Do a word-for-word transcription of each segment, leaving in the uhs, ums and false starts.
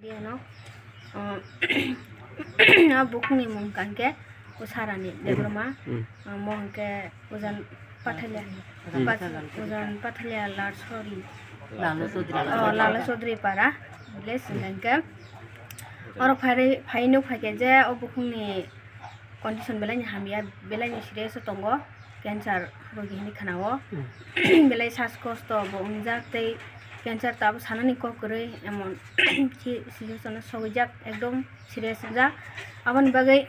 Ano, ah, a bukhukni mung hwnkha khe Usarani Debbarma, ah, mo hwnkhe Ujan Pathalia, Ujan Pat-, Pathalia. Ujan Pathalia Larsori. Lalo Chaudhary. Oh, Lalo Chaudhary Para village hwnkha khe. Oro phai, phai nuk phai khe je o bukhukni condition belai ni hamya, belai ni serious o tongo, cancer rogi hinwi khwnao. Belai sas kosto bo wngjak tei cancer tabuk sanani kok kwrwi, emon si-, situation o sogwijak, ekdom serious wngjak. Aboni bagwi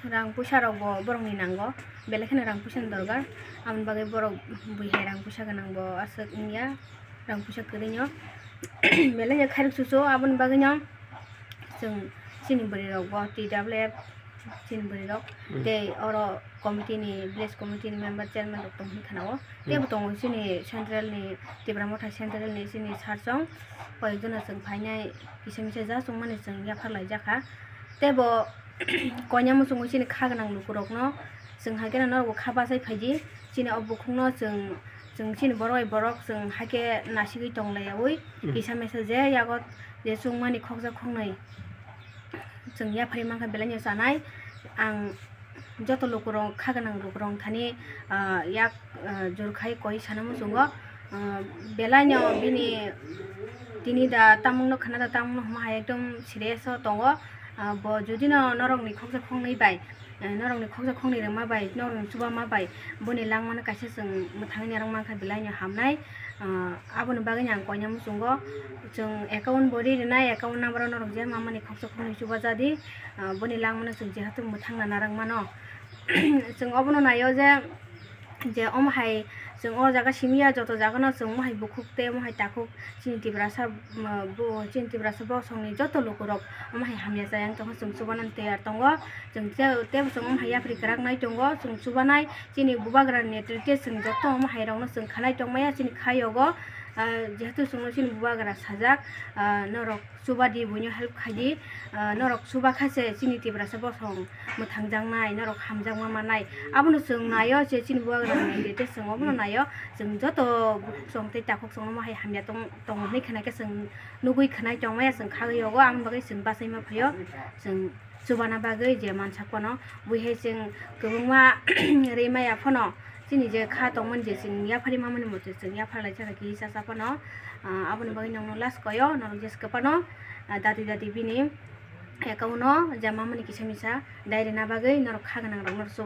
rang puisa rok bo borok ni nango, belai kheno rang puisa ni dorkar. Aboni bagwi borok bui hai rang puisa gwnang bo aswk wngya, rang puisa kwrwi no belai no khairok chuchu. Aboni bagwi no chwng chini bwrwi rok bo T W F chini bwrwi rok tei oro committee ni, village committee ni member, chairman rok tong hwnwi khwnao. Tei bo tongo chini central ni, Tipra Motha central ni chini sir song, koyek jona chwng phainai kisa misa ja chwngmani chwng yaphar laijak kha. Tei bo koina muchungo chini kha gwnang lukurokno chwng hai kheno norokbo kha bachai phaidi. Chini o bukhukno chwng, chwng chini borok bai borok chwng hai khe nasigwi tong laiyaui kisa misa je yago je chwngmani khokjak khoknwi chwng yapharwi mankha belai no chanai. Ang joto lukurok kha gwnang lukurok thani, ah, yak, ah, jor khai koi sana muchungo, ah, belai no bini tini da tamungno khna da tamungno hwnma hai ekdom serious o tongo. Ah, bo jodi no norokni khoksa khoknwi bai, eh, norokni khoksa khoknwi rwma bai, norokni chubama bai boni langmano kaisa chwng mwthangwi narwk mankha belai no hamnai. Ah, aboni bagwi no ang koina muchungo chwng account bo ri rwnai, account number o norok je mamani khoksa khoknwi chuba jadi, ah, boni langmano chwng jehetu mwthangna narwk mano. Chwng obono naio je, je omo hai chwng o jaga simi ya, joto jaga no chwng omo hai bukhuk tei omo hai takhuk chini Tiprasa, um, bo chini Tiprasa bosong ni joto lukurok omo hai hamya chayang tongkha, chwng chubanani tiyar tongo. Chwng te, tebo chwng omo hai yapri kwrak nai tongo, chwng chubanai chini bubagra ni netrite chwng joto omo hai rok no chwng khanai tongmaya chini khayogo, ah, jehetu chwngno chini bubagra sajak, ah, norok chuba di, buino help khai di, ah, norok chuba kha se chini Tiprasa bosong mwthangjaknai, norok hamjakma mannai. Abono chwng naio je chini bubagra ni netrite chwng obono naio, chwng joto bukhuk chwng tei takhuk chwng omo hai hamya tong, tongo hinwi khna khe chwng nugwi khwnai tongmaya chwng khagwi yogo, aboni bagwi chwng bachaima phaio, chwng chubana bagwi je mansak phano, buihai chwng kwbangma rwi maya phano, chini je kha tongmani je chwng yapharwi mamani mote chwng yapharlai chara kisa sa phano, ah, aboni bagwi nokno last koyo norok je swkang phano, ah, dati dati bini account o je mamani kisa misa dai rwna bagwi norok kha gwnang rok norok chuba.